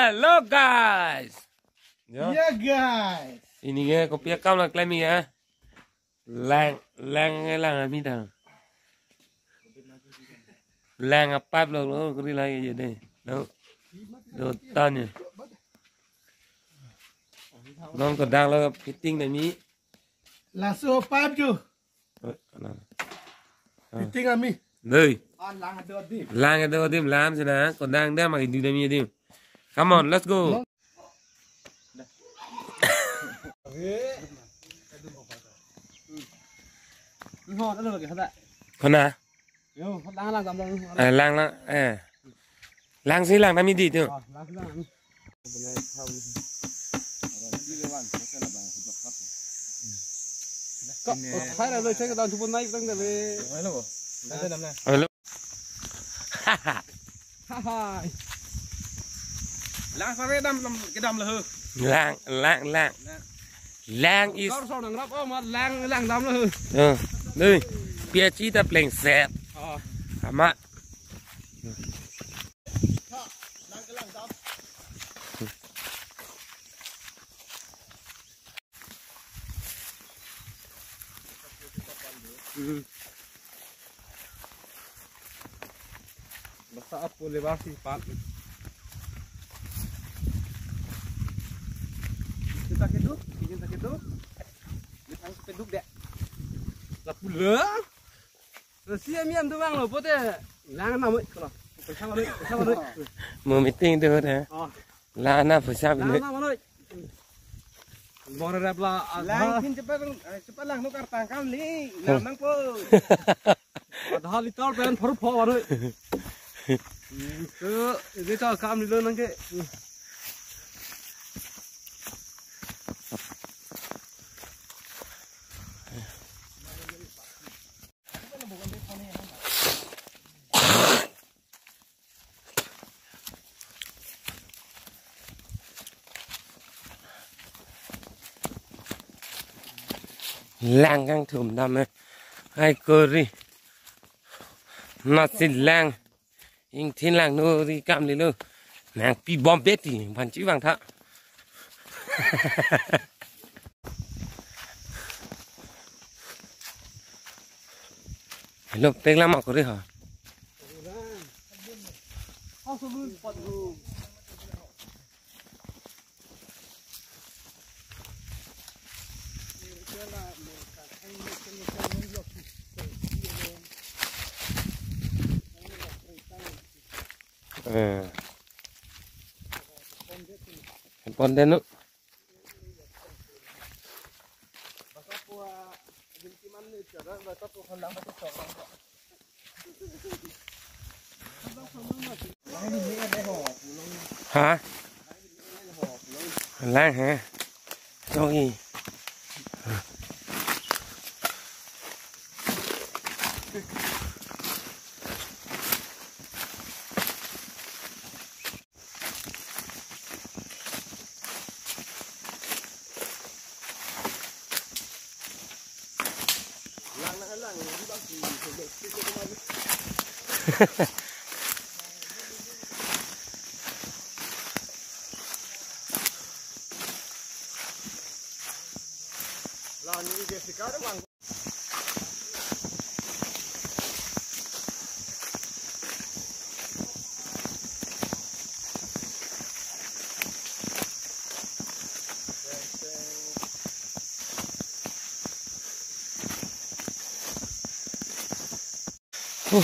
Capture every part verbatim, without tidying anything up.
Hello guys. Ya. Ya guys. Pini ke kopi akam lang klem ya. Lang lang lang ami dang. Lang a pipe lo lo kuri lagi jadi. No. Do tan ya. Non kedang lo fitting dami. Laso pipe jo. Eh, nah. Ah. Fitting ami. Dei. Ah, lang ado adim. Lang ado adim lam sina. Kodang dam agi du dami adim. Come on, let's go. Ho, ado lagi hada. Kona? Yo, lang lang gamlang. Eh, lang lang. Eh. Lang si lang dami di tu. Ah, lang si lang. Ka, oh, hai la lo, check down, tupon nai tang dale. Hello. Hello. Hai. Lang sare dam, dam, kedam lo. Lang, lang, lang. Lang is. Kor so nang rap, oh, mat lang, lang dam lo. Eh, ni. Piachi ta pleng set. Oh. Ama. Hmm. Basta apo lebar si pat. Kita keduk, kita keduk. Kita keduk deh. Lapu le. Si ami am tu bang lo pote. Lang na moi kalau. Paisa mana? Paisa mana? Mo meeting tu deh. Oh. Lang na paisa bini. Lang na mana? Bor rap la. Lang phin cepat, eh, cepat lang nukar tangkam ni. Lang nang po. Padahal itar pen phor pho baru. Tu, ini tak kam dulu nang ke. Lang kangthum dam eh. Ai kori. Nasi lang. Ingthin lang no ri kam lilo. Nang pi bom beti ban chi bang tha. Hello, pek lama kori ha. Eh. Pon den nu. Ha? Lang he. Jong i. Oh.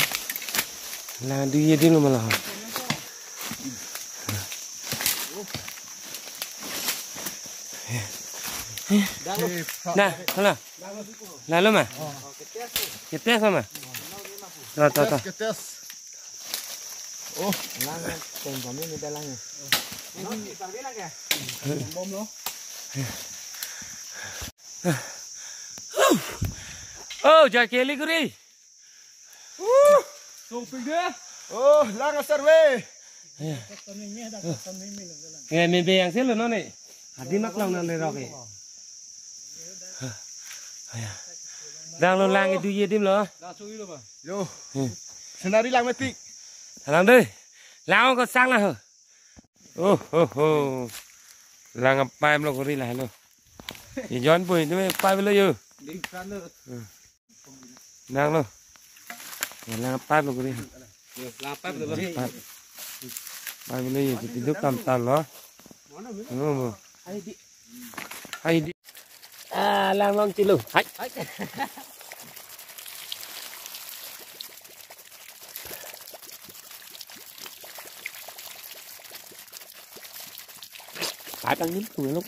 Lang du ye ding lo ma la. Na, hala. Lalo ma? Ketes ma? To, to, to. Ketes. Oh. Lang teng kami ni dalang. Bom lo. Oh, ja keli kuri. Sopik deh. Oh, lang asar we. Nge me be yang selo noni. Adi mak lang nang lerok e. Dang lo lang itu ye dim lo. Yo. Senari lang metik. Lang deh. Lang ko sang lah. Oh, ho, ho. Lang a pipe lo kori lahelo. Ijon pu itu pipe lo yo. Dingkan lo. Nang lo. Lang a pipe lo kori. Yo, lang a pipe lo. Pipe. Pipe lo yo, kita hidup tam-tam lo. Mana mana? Oh, oh. Hai di. Hai di. Ah, lang long chilo. Hai. Hai. Patang ni tu lo.